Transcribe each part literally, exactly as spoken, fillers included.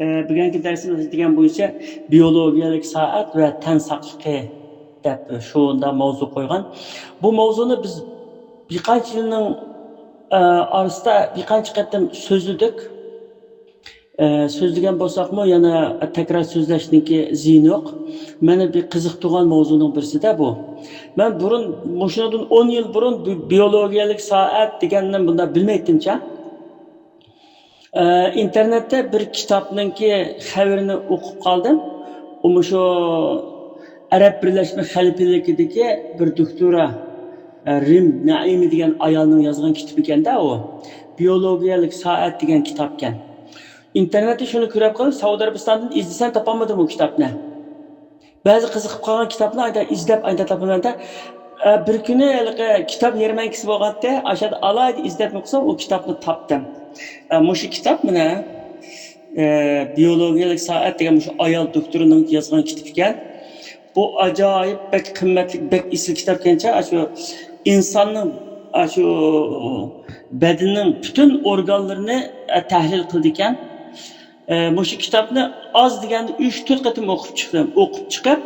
ئە، بۈگۈنكى دەرسىمىز دېگەن بويىچە بىيولوگىيەلىك سائەت ۋە تەن ساقلىقى دەپ شۇنداق ماۋزۇ قويغان. بۇ ماۋزۇنى بىز بىر قانچە يىلنىڭ، ئە، ئارىسىدا بىر قانچە قېتىم سۆزلىدۇق. ئە، سۆزلىگەن بولساقمۇ يەنە تەكرار سۆزلەشنىڭكى زىيىنى يوق. مېنى بىر قىزىقتۇرغان ماۋزۇنىڭ بىرسىدە بۇ. مەن بۇرۇن، مۇشۇنىڭدىن ئون يىل بۇرۇن بۇ بىيولوگىيەلىك سائەت دېگەننى بۇنداق بىلمەيتتىمچە. ئى، ئىنتېرنېتتە بىر كىتابنىڭكى خەۋىرىنى ئوقۇپ قالدىم. ئۇ مۇشۇ ئەرەب بىرلەشمە خەلىپىلىكىدىكى بىر دوكتورا، ئى، رىم نەئىمى دېگەن ئايالنىڭ يازغان كىتابى ئىكەن-دە ئۇ. بىيولوگىيەلىك سائەت دېگەن كىتابكەن. ئىنتېرنېتتە شۇنى كۆرۈپ قېلىپ، سەئۇدى ئەرەبىستاندىن ئىزدىسەم تاپالمىدىم ئۇ كىتابنى. بەزى قىزىقىپ قالغان كىتابنى ئايدا ئىزدەپ، ئايدا تاپىمەن-دە. ئە، بىر كۈنى ھېلىقى كىتاب يەرمەنكىسى بولغانتى، ئاشۇ يەردە ئالايىتە ئىزدەپ قىلسام، ئۇ كىتابنى تاپتىم. ئە، مۇشۇ كىتاب مانا، ئە، بىيولوگىيەلىك سائەت دېگەن مۇشۇ ئايال دوكتورنىڭ يازغان كىتابى ئىكەن. بۇ ئاجايىپ بەك قىممەتلىك، بەك ئېسىل كىتاب ئىكەنچە، ئاشۇ ئىنساننىڭ ئاشۇ بەدىنىنىڭ پۈتۈن ئورگانلىرىنى، ئە، تەھلىل قىلىدىكەن. ئە، مۇشۇ كىتابنى ئاز دېگەندە ئۈچ تۆت قېتىم ئوقۇپ چىقتىم. ئوقۇپ چىقىپ،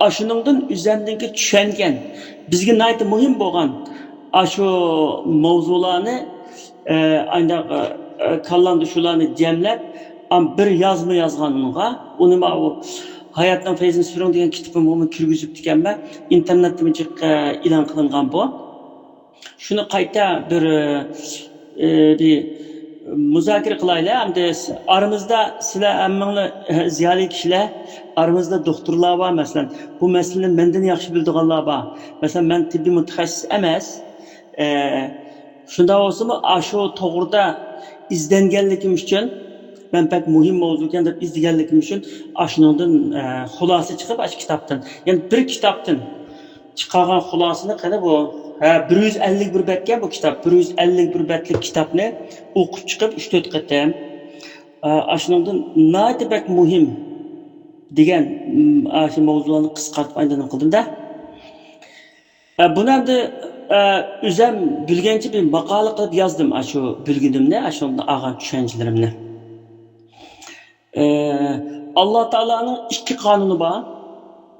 ئاشۇنىڭدىن ئۆزەمنىڭكى چۈشەنگەن، بىزگە ناھايىتى مۇھىم بولغان ئاشۇ ماۋزۇلارنى، ئە، ئانداق، ئە، كاللامدا شۇلارنى جەملەپ، ئام، بىر يازما يازغان ئۇنىڭغا. ئۇنى ما ئۇ ھاياتنىڭ پەيزىنى سۈرۈڭ دېگەن كىتابىمغىمۇ كىرگۈزۈپتىكەنمەن. ئىنتېرنېتتىمۇ جىق، ئە، ئېلان قىلىنغان بۇ. شۇنى قايتا بىر، ئى، بىر مۇزاكىرە قىلايلى. ئەمدى ئارىمىزدا سىلەر ھەممىڭلار، ئى، زىيالىي كىشىلەر، ئارىمىزدا دوختۇرلار بار، مەسىلەن، بۇ مەسىلىنى مەندىن ياخشى بىلىدىغانلار بار. مەسىلەن، مەن تېببىي مۇتەخەسسىس ئەمەس. ئى، شۇنداق بولسىمۇ، ئاشۇ توغرىدا ئىزدەنگەنلىكىم ئۈچۈن، مەن بەك مۇھىم ماۋزۇكەن دەپ ئىزدىگەنلىكىم ئۈچۈن، ئاشۇنىڭدىن، ئە، خۇلاسە چىقىپ، ئاشۇ كىتابتىن، يەنى بىر كىتابتىن چىقارغان خۇلاسىنى قېنى بۇ، ھە، بىر يۈز ئەللىك بىر بەتكەن بۇ كىتاب. بىر يۈز ئەللىك بىر بەتلىك كىتابنى ئوقۇپ چىقىپ، ئۈچ تۆت قېتىم، ئە، ئاشۇنىڭدىن ناھايىتى بەك مۇھىم دېگەن، م، ئاشۇ ماۋزۇلارنى قىسقارتىپ ئايدىن قىلدىم-دە. ئە، بۇنى ئەمدى، ئە، ئۆزەم بىلگەنچە بىر ماقالە قىلىپ يازدىم، ئاشۇ بىلگىنىمنى، ئاشۇندىن ئالغان چۈشەنچىلىرىمنى. ئە، ئاللا تائالانىڭ ئىككى قانۇنى بار.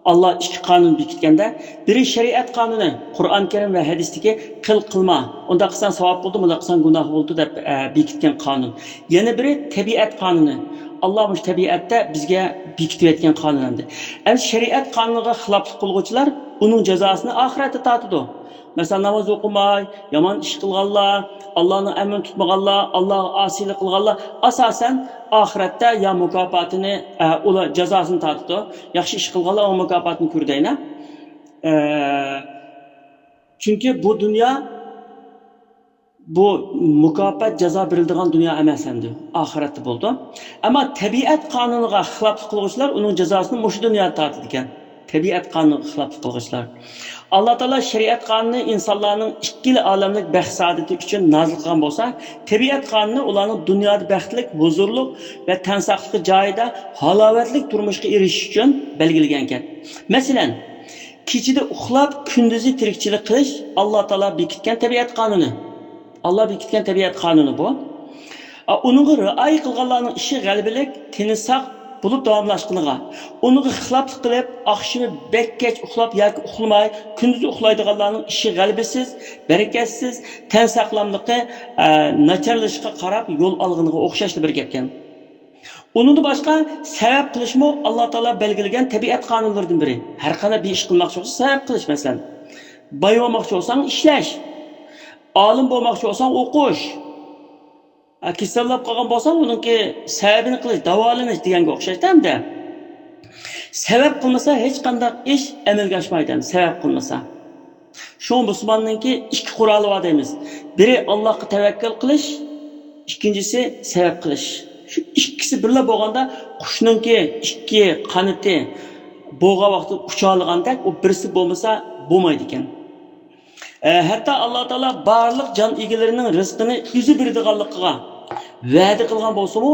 ئاللا ئىككى قانۇن بېكىتكەندە، بىرى شەرىئەت قانۇنى، قۇرئان كەرىم ۋە ھەدىستىكى قىل، قىلما، ئۇنداق قىلساڭ ساۋاب بولىدۇ، مۇنداق قىلساڭ گۇناھ بولىدۇ دەپ، ئە، بېكىتكەن قانۇن. يەنە بىرى تەبىئەت قانۇنى. ئاللا مۇشۇ تەبىئەتتە بىزگە بېكىتىۋەتكەن قانۇن ئەمدى. ئەمدى شەرىئەت قانۇنىغا خىلاپلىق قىلغۇچىلار ئۇنىڭ جازاسىنى ئاخىرەتتە تارتىدۇ. مەسىلەن، ناماز ئوقۇماي، يامان ئىش قىلغانلار، ئاللانىڭ ئەمرىنى تۇتمىغانلار، ئاللاغا ئاسىيلىق قىلغانلار ئاساسەن ئاخىرەتتە يا مۇكاپاتىنى، ئە، ئۇلار جازاسىنى تارتىدۇ. ياخشى ئىش قىلغانلار ئۇنىڭ مۇكاپاتىنى كۆرىدۇ يەنە. ئە، چۈنكى بۇ دۇنيا بۇ مۇكاپات، جازا بېرىلىدىغان دۇنيا ئەمەس ئەمدى، ئاخىرەتتە بولىدۇ. ئەمما تەبىئەت قانۇنىغا خىلاپلىق قىلغۇچىلار ئۇنىڭ جازاسىنى مۇشۇ دۇنيادا تارتىدىكەن. تەبىئەت قانۇنىغا خىلاپلىق قىلغۇچىلار. ئاللا تائالا شەرىئەت قانۇنى ئىنسانلارنىڭ ئىككىلا ئالەملىك بەخت-سائادىتى ئۈچۈن نازىل قىلغان بولسا، تەبىئەت قانۇنى ئۇلارنىڭ دۇنيادا بەختلىك، ھۇزۇرلۇق ۋە تەن ساقلىقى جايىدا ھالاۋەتلىك تۇرمۇشقا ئېرىشىش ئۈچۈن بەلگىلىگەنكەن. مەسىلەن، كېچىدە ئۇخلاپ، كۈندۈزى تىرىكچىلىك قىلىش ئاللا تائالا بېكىتكەن تەبىئەت قانۇنى. ئاللا بېكىتكەن تەبىئەت قانۇنى بۇ. ئا، ئۇنىڭغا رىئايە قىلغانلارنىڭ ئىشى غەلىبىلىك، تېنى ساق بولۇپ داۋاملاشقىنىغا، ئۇنىڭغا خىلاپلىق قىلىپ، ئاخشىمى بەك كەچ ئۇخلاپ ياكى ئۇخلىماي، كۈندۈزى ئۇخلايدىغانلارنىڭ ئىشى غەلىبىسىز، بەرىكەتسىز، تەن ساقلاملىقى، ئە، ناچارلىشىشقا قاراپ يول ئالغىنىغا ئوخشاشلا بىر گەپكەن. ئۇنىڭدىن باشقا سەۋەب قىلىشمۇ ئاللا تائالا بەلگىلىگەن تەبىئەت قانۇنلىرىدىن بىرى. ھەر قانداق بىر ئىش قىلماقچى بولسا سەۋەب قىلىش، مەسىلەن، باي بولماقچى بولساڭ ئىشلەش، ئالىم بولماقچى بولساڭ ئوقۇش، ھە، كېسەللەپ قالغان بولساڭ ئۇنىڭكى سەۋەبىنى قىلىش، داۋالىنىش دېگەنگە ئوخشاش-دە ئەمدى. سەۋەب قىلمىسا ھېچقانداق ئىش ئەمەلگە ئاشمايدۇ، ئەمدى سەۋەب قىلمىسا. شۇڭا مۇسۇلماننىڭكى ئىككى قورالى بار دەيمىز. بىرى ئاللاھقا تەۋەككۈل قىلىش، ئىككىنچىسى سەۋەب قىلىش. شۇ ئىككىسى بىرلا بولغاندا قۇشنىڭكى ئىككى قانىتى بولغان ۋاقىتتا ئۇچالىغاندەك، ئۇ بىرسى بولمىسا بولمايدىكەن. ئە، ھەتتا ئاللا تائالا بارلىق جان ئىگىلىرىنىڭ رىزقىنى ئۆزى بېرىدىغانلىقىغا ۋەدە قىلغان بولسىمۇ،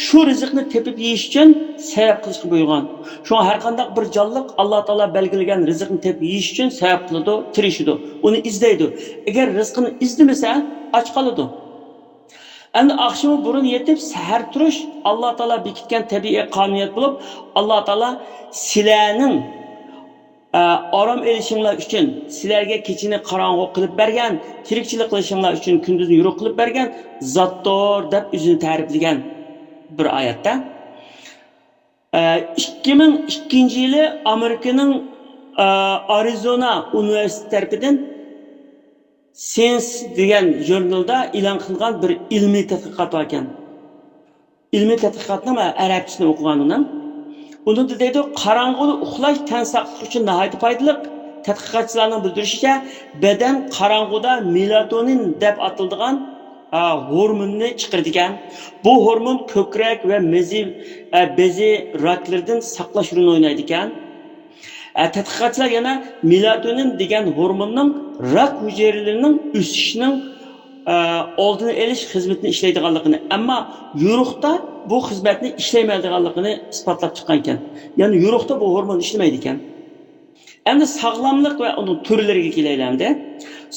شۇ رىزىقنى تېپىپ يېيىش ئۈچۈن سەۋەب قىلىشقا بۇيرۇغان. شۇڭا ھەر قانداق بىر جانلىق ئاللا تائالا بەلگىلىگەن رىزىقنى تېپىپ يېيىش ئۈچۈن سەۋەب قىلىدۇ، تىرىشىدۇ، ئۇنى ئىزدەيدۇ. ئەگەر رىزقىنى ئىزدىمىسە، ئاچ قالىدۇ. ئەمدى ئاخشىمى بۇرۇن يېتىپ، سەھەر تۇرۇش ئاللا تائالا بېكىتكەن تەبىئىي قانۇنىيەت بولۇپ، ئاللا تائالا سىلەرنىڭ، ئە، ئارام ئېلىشىڭلار ئۈچۈن، سىلەرگە كېچىنى قاراڭغۇ قىلىپ بەرگەن، تىرىكچىلىك قىلىشىڭلار ئۈچۈن كۈندۈزنى يورۇق قىلىپ بەرگەن زاتتۇر، دەپ ئۆزىنى تەرىپلىگەن بىر ئايەتتە. ئە، ئىككى مىڭ ئىككىنچى يىلى ئامېرىكىنىڭ، ئە، ئارىزونا ئۇنىۋېرسىتېتى تەرىپىدىن سېنس دېگەن ژۇرنىلدا ئېلان قىلغان بىر ئىلمىي تەتقىقات باركەن. ئىلمىي تەتقىقاتنىڭ مەن ئەرەبچىسىنى ئوقۇغانىدىم. ئۇنىڭدا دەيدۇ، قاراڭغۇدا ئۇخلاش تەن ساقلىقى ئۈچۈن ناھايىتى پايدىلىق. تەتقىقاتچىلارنىڭ بىلدۈرۈشىچە، بەدەن قاراڭغۇدا مېلاتونىن دەپ ئاتىلىدىغان، ئا، ھورموننى چىقىرىدىكەن. بۇ ھورمون كۆكرەك ۋە مېزى، ئە، بېزى راكلىرىدىن ساقلاش رولىنى ئوينايدىكەن. ئە، تەتقىقاتچىلار يەنە مېلاتونىن دېگەن ھورموننىڭ راك ھۈجەيرىلىرىنىڭ ئۆسۈشىنىڭ، ئە، ئالدىنى ئېلىش خىزمىتىنى ئىشلەيدىغانلىقىنى، ئەمما يورۇقتا بۇ خىزمەتنى ئىشلەيمەيدىغانلىقىنى ئىسپاتلاپ چىققانىكەن. يەنى يورۇقتا بۇ ھورمون ئىشلىمەيدىكەن. ئەمدى ساغلاملىق ۋە ئۇنىڭ تۈرلىرىگە كېلەيلى ئەمدى.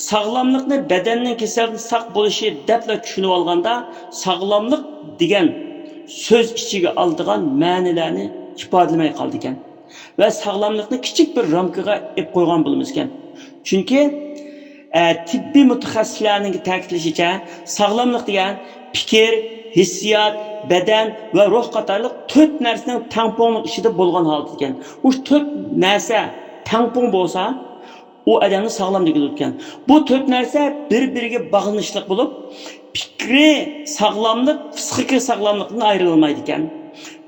ساغلاملىقنى بەدەننىڭ كېسەلدىن ساق بولۇشى دەپلا چۈشىنىۋالغاندا، ساغلاملىق دېگەن سۆز ئىچىگە ئالىدىغان مەنىلەرنى ئىپادىلىمەي قالىدىكەن. ۋە ساغلاملىقنى كىچىك بىر رامكىغا ئېلىپ قويغان بولىمىزكەن. چۈنكى، ئە، تېببىي مۇتەخەسسىسلەرنىڭ تەكىتلىشىچە، ساغلاملىق دېگەن پىكىر، ھېسسىيات، بەدەن ۋە روھ قاتارلىق تۆت نەرسىنىڭ تەڭپۇڭلۇق ئىچىدە بولغان ھالىتى ئىكەن. ئۇ تۆت نەرسە تەڭپۇڭ بولسا، ئۇ ئادەمنى ساغلام دېگىلى بولىدىكەن. بۇ تۆت نەرسە بىر-بىرىگە باغلىنىشلىق بولۇپ، پىكرىي ساغلاملىق پسىخىكا ساغلاملىقتىن ئايرىلالمايدىكەن.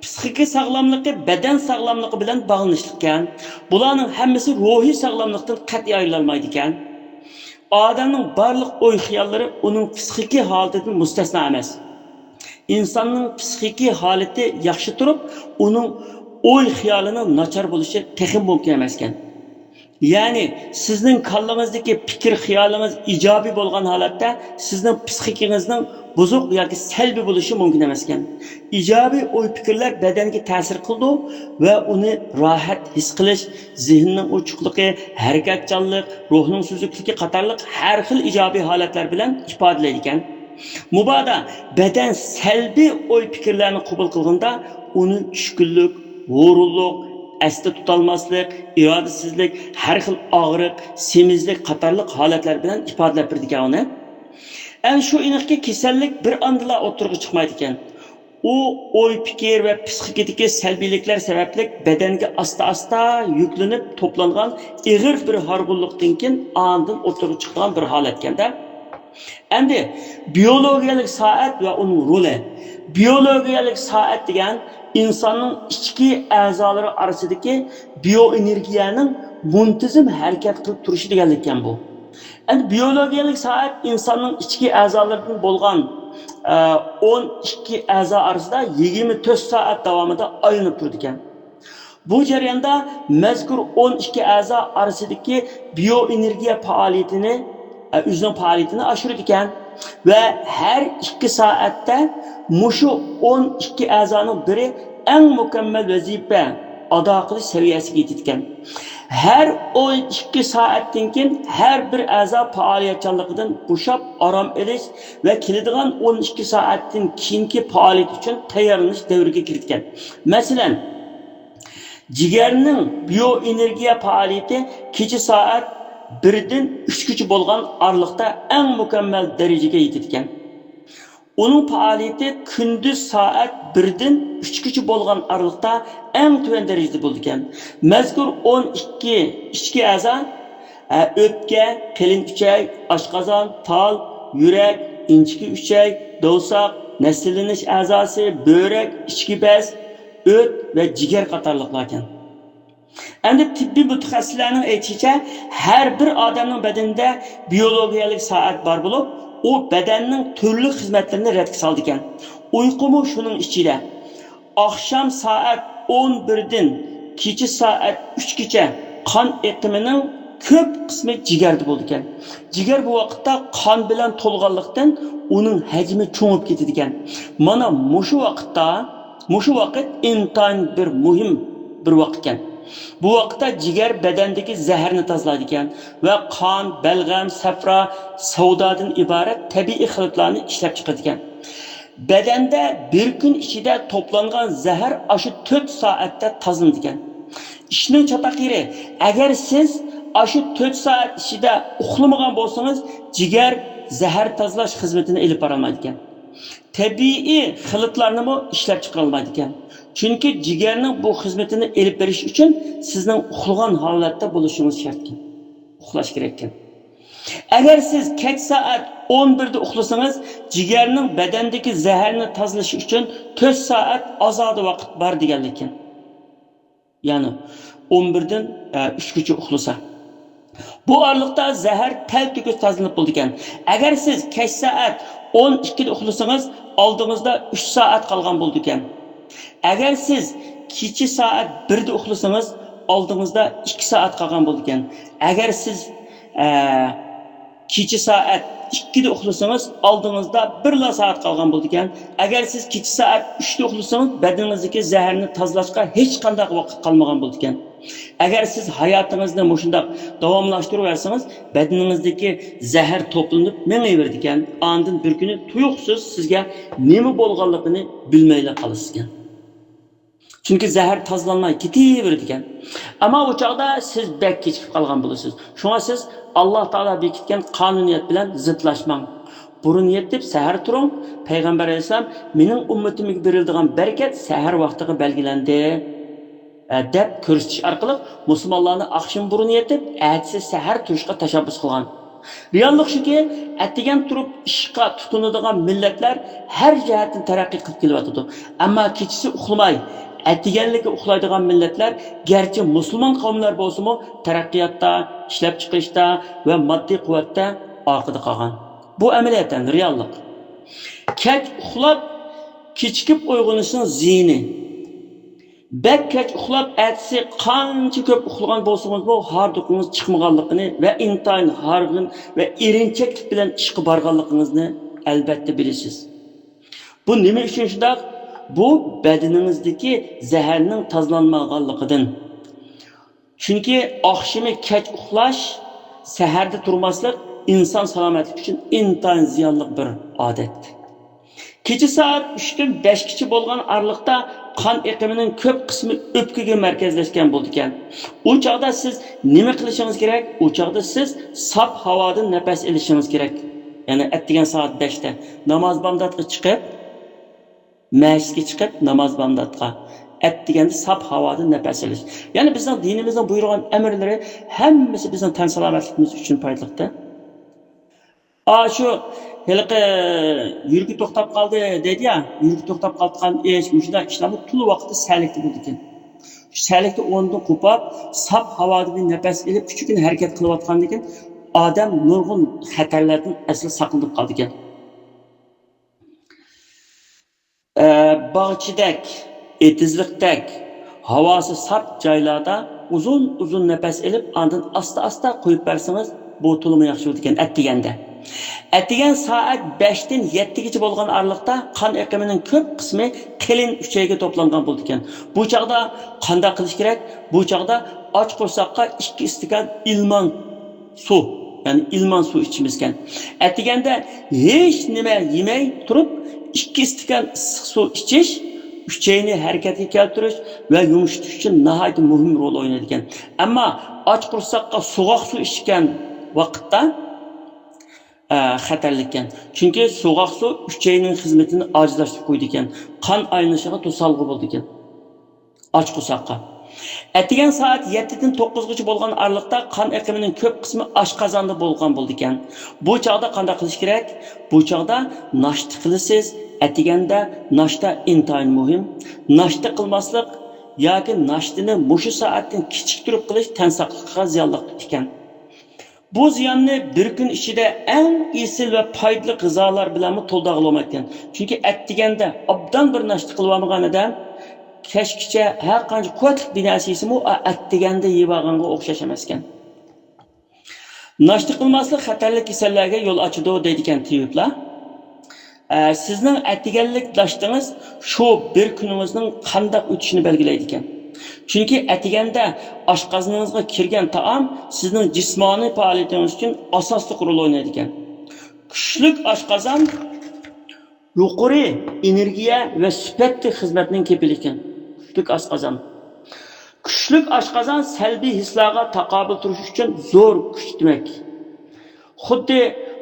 پسىخىكا ساغلاملىقى بەدەن ساغلاملىقى بىلەن باغلىنىشلىقكەن. بۇلارنىڭ ھەممىسى روھىي ساغلاملىقتىن قەتئىي ئايرىلالمايدىكەن. ئادەمنىڭ بارلىق ئوي-خىياللىرى ئۇنىڭ پسىخىكىي ھالىتىدىن مۇستەسنا ئەمەس. ئىنساننىڭ پسىخىكىي ھالىتى ياخشى تۇرۇپ، ئۇنىڭ ئوي-خىيالىنىڭ ناچار بولۇشى تېخىمۇ مۇمكىن ئەمەسكەن. يەنى، سىزنىڭ كاللىڭىزدىكى پىكىر-خىيالىڭىز ئىجابىي بولغان ھالەتتە، سىزنىڭ پسىخىكىڭىزنىڭ بۇزۇق ياكى سەلبىي بولۇشى مۇمكىن ئەمەسكەن. ئىجابىي ئوي-پىكىرلەر بەدەنگە تەسىر قىلىدۇ ۋە ئۇنى راھەت ھېس قىلىش، زېھىننىڭ ئوچۇقلۇقى، ھەرىكەتچانلىق، روھنىڭ سۈزۈكلۈكى قاتارلىق ھەر خىل ئىجابىي ھالەتلەر بىلەن ئىپادىلەيدىكەن. مۇبادا بەدەن سەلبىي ئوي-پىكىرلەرنى قوبۇل قىلغاندا، ئۇنى چۈشكۈنلۈك، ھۇرۇنلۇق، ئەستە تۇتالماسلىق، ئىرادىسىزلىك، ھەر خىل ئاغرىق، سېمىزلىك قاتارلىق ھالەتلەر بىلەن ئىپادىلەپ بېرىدىكەن ئۇنى. ئەمما شۇ ئېنىقكى، كېسەللىك بىر ئاندىلا ئوتتۇرىغا چىقمايدىكەن. ئۇ ئوي-پىكىر ۋە پسىخىكىدىكى سەلبىيلىكلەر سەۋەبلىك بەدەنگە ئاستا-ئاستا يۈكلىنىپ توپلانغان ئېغىر بىر ھارغۇنلۇقتىن كېيىن ئاندىن ئوتتۇرىغا چىقىدىغان بىر ھالەتكەندە. ئەمدى بىيولوگىيەلىك سائەت ۋە ئۇنىڭ رولى. بىيولوگىيەلىك سائەت دېگەن ئىنساننىڭ ئىچكى ئەزالىرى ئارىسىدىكى بىيوئېنېرگىيەنىڭ مۇنتىزىم ھەرىكەت قىلىپ تۇرۇشى دېگەنلىككەن بۇ. ئەمدى بىيولوگىيەلىك سائەت ئىنساننىڭ ئىچكى ئەزالىرىدىن بولغان، ئە، ئون ئىككى ئەزا ئارىسىدا يىگىرمە تۆت سائەت داۋامىدا ئايلىنىپ تۇرىدىكەن. بۇ جەرياندا مەزكۇر ئون ئىككى ئەزا ئارىسىدىكى بىيوئېنېرگىيە پائالىيىتىنى، ئە، ئۆزىنىڭ پائالىيىتىنى ئاشۇرىدىكەن ۋە ھەر ئىككى سائەتتە مۇشۇ ئون ئىككى ئەزانىڭ بىرى ئەڭ مۇكەممەل ۋەزىپە ئادا قىلىش سەۋىيەسىگە يېتىدىكەن. ھەر ئون ئىككى سائەتتىن كېيىن ھەر بىر ئەزا پائالىيەتچانلىقىدىن بوشاپ ئارام ئېلىش ۋە كېلىدىغان ئون ئىككى سائەتتىن كېيىنكى پائالىيەت ئۈچۈن تەييارلىنىش دەۋرىگە كىرىدىكەن. مەسىلەن، جىگەرنىڭ بىيوئېنېرگىيە پائالىيىتى كېچە سائەت بىردىن ئۈچكىچە بولغان ئارىلىقتا ئەڭ مۇكەممەل دەرىجىگە يېتىدىكەن. ئۇنىڭ پائالىيىتى كۈندۈز سائەت بىردىن ئۈچكىچە بولغان ئارىلىقتا ئەڭ تۆۋەن دەرىجىدە بولىدىكەن. مەزكۇر ئون ئىككى ئىچكى ئەزا، ئە، ئۆپكە، قېلىن ئۈچەي، ئاشقازان، تال، يۈرەك، ئىنچىكە ئۈچەي، دوۋساق، نەسىللىنىش ئەزاسى، بۆرەك، ئىچكى بەز، ئۆت ۋە جىگەر قاتارلىقلاركەن. ئەمدى تېببىي مۇتەخەسسىسلەرنىڭ ئېيتىشىچە، ھەر بىر ئادەمنىڭ بەدىنىدە بىيولوگىيەلىك سائەت بار بولۇپ، ئۇ بەدەننىڭ تۈرلۈك خىزمەتلىرىنى رەتكە سالىدىكەن. ئۇيقۇمۇ شۇنىڭ ئىچىدە. ئاخشام سائەت ئون بىردىن كېچە سائەت ئۈچكىچە قان ئېقىمىنىڭ كۆپ قىسمى جىگەردە بولىدىكەن. جىگەر بۇ ۋاقىتتا قان بىلەن تولغانلىقتىن، ئۇنىڭ ھەجمى چوڭىيىپ كېتىدىكەن. مانا مۇشۇ ۋاقىتتا، مۇشۇ ۋاقىت ئىنتايىن بىر مۇھىم بىر ۋاقىتكەن. بۇ ۋاقىتتا جىگەر بەدەندىكى زەھەرنى تازىلايدىكەن ۋە قان، بەلغەم، سەپرا، سوۋدادىن ئىبارەت تەبىئىي خىلىتلارنى ئىشلەپ چىقىرىدىكەن. بەدەندە بىر كۈن ئىچىدە توپلانغان زەھەر ئاشۇ تۆت سائەتتە تازىلىنىدىكەن. ئىشنىڭ چاتاق يېرى، ئەگەر سىز ئاشۇ تۆت سائەت ئىچىدە ئۇخلىمىغان بولسىڭىز، جىگەر زەھەر تازىلاش خىزمىتىنى ئېلىپ بارالمايدىكەن. تەبىئىي خىلىتلارنىمۇ ئىشلەپ چىقىرالمايدىكەن. چۈنكى جىگەرنىڭ بۇ خىزمىتىنى ئېلىپ بېرىش ئۈچۈن سىزنىڭ ئۇخلىغان ھالەتتە بولۇشىڭىز شەرتكەن. ئۇخلاش كېرەككەن. ئەگەر سىز كەچ سائەت ئون بىردە ئۇخلىسىڭىز، جىگەرنىڭ بەدەندىكى زەھەرنى تازىلىشى ئۈچۈن تۆت سائەت ئازادە ۋاقىت بار دېگەنلىككەن. يەنى ئون بىردىن ئۈچكىچە ئۇخلىسا، بۇ ئارىلىقتا زەھەر تەلتۆكۈس تازىلىنىپ بولىدىكەن. ئەگەر سىز كەچ سائەت ئون ئىككىدە ئۇخلىسىڭىز، ئالدىڭىزدا ئۈچ سائەت قالغان بولىدىكەن. ئەگەر سىز كېچە سائەت بىردە ئۇخلىسىڭىز، ئالدىڭىزدا ئىككى سائەت قالغان بولىدىكەن. ئەگەر سىز ئە، كېچە سائەت ئىككىدە ئۇخلىسىڭىز، ئالدىڭىزدا بىرلا سائەت قالغان بولىدىكەن. ئەگەر سىز كېچە سائەت ئۈچتە ئۇخلىسىڭىز، بەدىنىڭىزدىكى زەھەرنى تازىلاشقا ھېچقانداق ۋاقىت قالمىغان بولىدىكەن. ئەگەر سىز ھاياتىڭىزنى مۇشۇنداق داۋاملاشتۇرۇۋەرسىڭىز، بەدىنىڭىزدىكى زەھەر توپلىنىپ مېڭىۋېرىدىكەن. ئاندىن بىر كۈنى تۇيۇقسىز سىزگە نېمە بولغانلىقىنى بىلمەيلا قالىسىزكەن. چۈنكى زەھەر تازىلانماي كېتىۋېرىدىكەن. ئەمما ئۇ چاغدا سىز بەك كېچىكىپ قالغان بولىسىز. شۇڭا سىز ئاللا تائالا بېكىتكەن قانۇنىيەت بىلەن زىتلاشماڭ. بۇرۇن يېتىپ سەھەر تۇرۇڭ. پەيغەمبەر ئەلەيھىسسالام، «مېنىڭ ئۈممىتىمگە بېرىلىدىغان بەرىكەت سەھەر ۋاقتىغا بەلگىلەندى» دەپ كۆرسىتىش ئارقىلىق مۇسۇلمانلارنى ئاخشىمى بۇرۇن يېتىپ، ئەتىسى سەھەر تۇرۇشقا تەشەببۇس قىلغان. رېئاللىق شۇكى، ئەتىگەن تۇرۇپ ئىشقا تۇتۇنىدىغان مىللەتلەر ھەر جەھەتتىن تەرەققىي قىلىپ كېلىۋاتىدۇ. ئەمما كېچىسى ئۇخلىماي، ئەتىگەنلىكى ئۇخلايدىغان مىللەتلەر گەرچە مۇسۇلمان قەۋملەر بولسىمۇ، تەرەققىياتتا، ئىشلەپچىقىرىشتا ۋە ماددىي قۇۋۋەتتە ئارقىدا قالغان. بۇ ئەمەلىيەتەن رېئاللىق. كەچ ئۇخلاپ، كېچىكىپ ئويغىنىشنىڭ زىيىنى. بەك كەچ ئۇخلاپ، ئەتىسى قانچە كۆپ ئۇخلىغان بولسىڭىزمۇ، ھاردۇقىڭىز چىقمىغانلىقىنى ۋە ئىنتايىن ھارغىن ۋە ئېرىنچەكلىك بىلەن ئىشقا بارغانلىقىڭىزنى ئەلۋەتتە بىلىسىز. بۇ نېمە ئۈچۈن شۇنداق؟ بۇ بەدىنىڭىزدىكى زەھەرنىڭ تازىلانمىغانلىقىدىن. چۈنكى ئاخشىمى كەچ ئۇخلاش، سەھەردە تۇرماسلىق ئىنسان سالامەتلىكى ئۈچۈن ئىنتايىن زىيانلىق بىر ئادەت. كېچە سائەت ئۈچتىن بەشكىچە بولغان ئارىلىقتا قان ئېقىمىنىڭ كۆپ قىسمى ئۆپكىگە مەركەزلەشكەن بولىدىكەن. ئۇ چاغدا سىز نېمە قىلىشىڭىز كېرەك؟ ئۇ چاغدا سىز ساپ ھاۋادىن نەپەس ئېلىشىڭىز كېرەك. يەنى ئەتىگەن سائەت بەشتە ناماز بامداتقا چىقىپ، مەسچىتكە چىقىپ ناماز بامداتقا، ئەتىگەندە ساپ ھاۋادىن نەپەس ئېلىش. يەنى بىزنىڭ دىنىمىزنىڭ بۇيرۇغان ئەمىرلىرى ھەممىسى بىزنىڭ تەن سالامەتلىكىمىز ئۈچۈن پايدىلىقتە. ئا، شۇ ھېلىقى يۈرىكى توختاپ قالدى دەيدۇ يا، يۈرىكى توختاپ قالغان ئىش، مۇشۇنداق ئىشلارمۇ تولا ۋاقىتتا سەلىكتە بولىدىكەن. شۇ سەلىكتە ئورنىدىن قوپۇپ، ساپ ھاۋادىن نەپەس ئېلىپ، كۈچۈككىنە ھەرىكەت قىلىۋاتقاندىكىن ئادەم نۇرغۇن خەتەرلەردىن ئەسلى ساقلىنىپ قالىدىكەن. ئە، باغچىدەك، ئېتىزلىقتەك، ھاۋاسى ساپ جايلاردا ئۇزۇن-ئۇزۇن نەپەس ئېلىپ، ئاندىن ئاستا-ئاستا قويۇپ بەرسىڭىز، بۇ تولىمۇ ياخشى بولىدىكەن ئەتىگەندە. ئەتىگەن سائەت بەشتىن يەتتىگىچە بولغان ئارىلىقتا قان ئېقىمىنىڭ كۆپ قىسمى قېلىن ئۈچەيگە توپلانغان بولىدىكەن. بۇ چاغدا قانداق قىلىش كېرەك؟ بۇ چاغدا ئاچ قورساققا ئىككى ئىستاكان ئىلمان سۇ، يەنى ئىلمان سۇ ئىچىمىزكەن. ئەتىگەندە ھېچ نېمە يېمەي تۇرۇپ، ئىككى ئىستاكان ئىسسىق سۇ ئىچىش ئۈچەينى ھەرىكەتكە كەلتۈرۈش ۋە يۇمشىتىش ئۈچۈن ناھايىتى مۇھىم رول ئوينايدىكەن. ئەمما ئاچ قورساققا سوغۇق سۇ ئىچكەن ۋاقىتتا، ئە، خەتەرلىككەن. چۈنكى سوغۇق سۇ ئۈچەينىڭ خىزمىتىنى ئاجىزلاشتۇرۇپ قويىدىكەن. قان ئايلىنىشىغا توسالغۇ بولىدىكەن. ئاچ قورساققا. ئەتىگەن سائەت يەتتىدىن توققۇزغىچە بولغان ئارىلىقتا قان ئېقىمىنىڭ كۆپ قىسمى ئاشقازاندا بولغان بولىدىكەن. بۇ چاغدا قانداق قىلىش كېرەك؟ بۇ چاغدا ناشتا قىلىسىز. ئەتىگەندە ناشتا ئىنتايىن مۇھىم. ناشتا قىلماسلىق ياكى ناشتىنى مۇشۇ سائەتتىن كېچىكتۈرۈپ قىلىش تەن ساقلىقىغا زىيانلىق ئىكەن. بۇ زىياننى بىر كۈن ئىچىدە ئەڭ ئېسىل ۋە پايدىلىق غىزالار بىلەنمۇ تولدۇرغىلى بولمايدىكەن. چۈنكى ئەتىگەندە ئوبدان بىر ناشتا قىلىۋالمىغان ئادەم كەچكىچە ھەر قانچە قۇۋۋەتلىك بىر نەرسە يېسىمۇ، ئا، ئەتىگەندە يەۋالغانغا ئوخشاش ئەمەسكەن. ناشتا قىلماسلىق خەتەرلىك كېسەللەرگە يول ئاچىدۇ، دەيدىكەن تېبىبلار. ئە، سىزنىڭ ئەتىگەنلىك ناشتىڭىز شۇ بىر كۈنىڭىزنىڭ قانداق ئۆتۈشىنى بەلگىلەيدىكەن. چۈنكى ئەتىگەندە ئاشقازىنىڭىزغا كىرگەن تائام سىزنىڭ جىسمانىي پائالىيىتىڭىز ئۈچۈن ئاساسلىق رول ئوينايدىكەن. كۈچلۈك ئاشقازان يۇقىرى ئېنېرگىيە ۋە سۈپەتلىك خىزمەتنىڭ كېپىلى ئىكەن. كۈچلۈك ئاشقازان. كۈچلۈك ئاشقازان سەلبىي ھېسلارغا تاقابىل تۇرۇش ئۈچۈن زور كۈچ دېمەك. خۇددى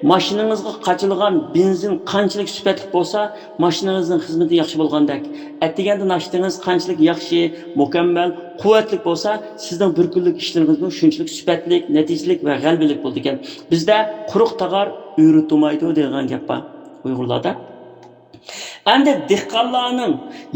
ماشىنىڭىزغا قاچىلىغان بېنزىن قانچىلىك سۈپەتلىك بولسا، ماشىنىڭىزنىڭ خىزمىتى ياخشى بولغاندەك. ئەتىگەندە ناشتىڭىز قانچىلىك ياخشى، مۇكەممەل، قۇۋۋەتلىك بولسا، سىزنىڭ بىر كۈنلۈك ئىشلىرىڭىزمۇ شۇنچىلىك سۈپەتلىك، نەتىجىلىك ۋە غەلىبىلىك بولىدىكەن. بىزدە «قۇرۇق تاغار ئۆرە تۇمايدۇ» دەيدىغان گەپ بار ئۇيغۇرلاردا. ئەمدى دېھقانلارنىڭ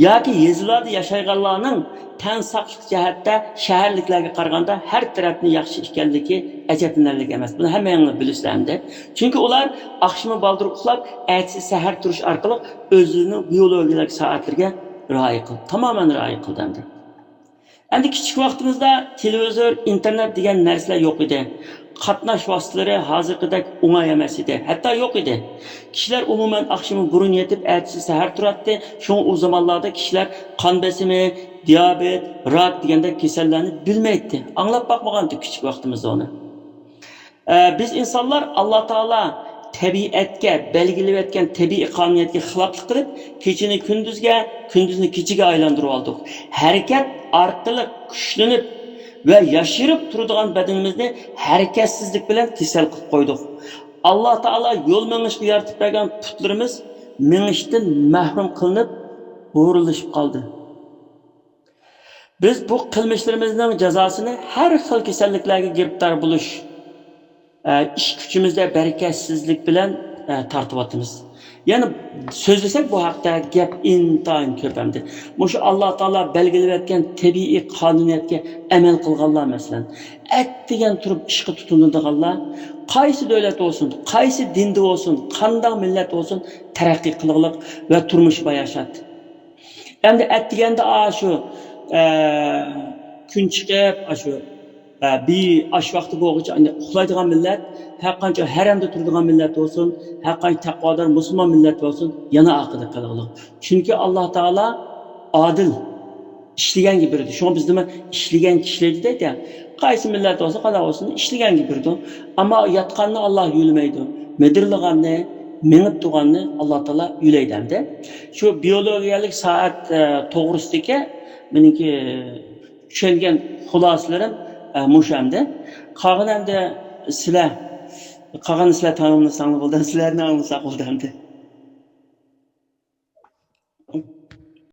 ياكى يېزىلاردا ياشايدىغانلارنىڭ تەن ساقلىق جەھەتتە شەھەرلىكلەرگە قارىغاندا ھەر تەرەپتىن ياخشى ئىكەنلىكى ئەجەبلىنەرلىك ئەمەس. بۇنى ھەممەڭلار بىلىسىلەر ئەمدى. چۈنكى ئۇلار ئاخشىمى بالدۇر ئۇخلاپ، ئەتىسى سەھەر تۇرۇش ئارقىلىق ئۆزىنىڭ بىيولوگىيەلىك سائەتلىرىگە رىئايە قىلدى. تامامەن رىئايە قىلدى ئەمدى. ئەمدى كىچىك ۋاقتىمىزدا تېلېۋىزور، ئىنتېرنېت دېگەن نەرسىلەر يوق ئىدى. قاتناش ۋاسىتىلىرى ھازىرقىدەك ئوڭاي ئەمەس ئىدى. ھەتتا يوق ئىدى. كىشىلەر ئومۇمەن ئاخشىمى بۇرۇن يېتىپ، ئەتىسى سەھەر تۇراتتى. شۇڭا ئۇ زامانلاردا كىشىلەر قان بېسىمى، دىيابېت، راك دېگەندەك كېسەللەرنى بىلمەيتتى. ئاڭلاپ باقمىغانتى كىچىك ۋاقتىمىزدا ئۇنى. ئە، بىز ئىنسانلار ئاللا تائالا تەبىئەتكە بەلگىلىۋەتكەن تەبىئىي قانۇنىيەتكە خىلاپلىق قىلىپ، كېچىنى كۈندۈزگە، كۈندۈزنى كېچىگە ئايلاندۇرۇۋالدۇق. ھەرىكەت ئارقىلىق كۈچلىنىپ ۋە ياشىرىپ تۇرىدىغان بەدىنىمىزنى ھەرىكەتسىزلىك بىلەن كېسەل قىلىپ قويدۇق. ئاللا تائالا يول مېڭىشقا يارىتىپ بەرگەن پۇتلىرىمىز مېڭىشتىن مەھرۇم قىلىنىپ، ھۇرۇنلىشىپ قالدى. بىز بۇ قىلمىشلىرىمىزنىڭ جازاسىنى ھەر خىل كېسەللىكلەرگە گىرىپتار بولۇش، ئە، ئىش كۈچىمىزدە بەرىكەتسىزلىك بىلەن، ئە، تارتىۋاتىمىز. يەنە سۆزلىسەك بۇ ھەقتە گەپ ئىنتايىن كۆپ ئەمدى. مۇشۇ ئاللا تائالا بەلگىلىۋەتكەن تەبىئىي قانۇنىيەتكە ئەمەل قىلغانلار، مەسىلەن، ئەتىگەن تۇرۇپ ئىشقا تۇتۇنىدىغانلار، قايسى دۆلەت بولسۇن، قايسى دىندا بولسۇن، قانداق مىللەت بولسۇن، تەرەققىي قىلغۇلۇق ۋە تۇرمۇشى باياشات. ئەمدى ئەتىگەندە ئاشۇ، ئە، كۈن چىقىپ، ئاشۇ، ئە، بى-، ئاش ۋاقتى بولغۇچە ئەمدى ئۇخلايدىغان مىللەت، ھەرقانچە ھەرەمدە تۇرىدىغان مىللەت بولسۇن، ھەرقانچە تەقۋادار مۇسۇلمان مىللەت بولسۇن، يەنە ئارقىدا قالغۇلۇق. چۈنكى ئاللا تائالا ئادىل، ئىشلىگەنگە بېرىدۇ. شۇڭا بىزدىمۇ «ئىشلىگەن كىشىلەر» دەيدۇ. قايسى مىللەت بولسا، قانداق بولسۇن، ئىشلىگەنگە بېرىدۇ. ئەمما ياتقاننى ئاللا يۆلىمەيدۇ. مىدىرلىغاننى، مېڭىپ تۇرغاننى ئاللا تائالا يۆلەيدۇ ئەمدى. شۇ بىيولوگىيەلىك سائەت، ئە، توغرىسىدىكى مېنىڭكى چۈشەنگەن خۇلاسىلىرىم، ئە، مۇشۇ ئەمدى. قالغىنى ئەمدى سىلەر، قالغىنىنى سىلەر تاماملىساڭلار بولدى، سىلەرنى ئاڭلىساق بولدى ئەمدى.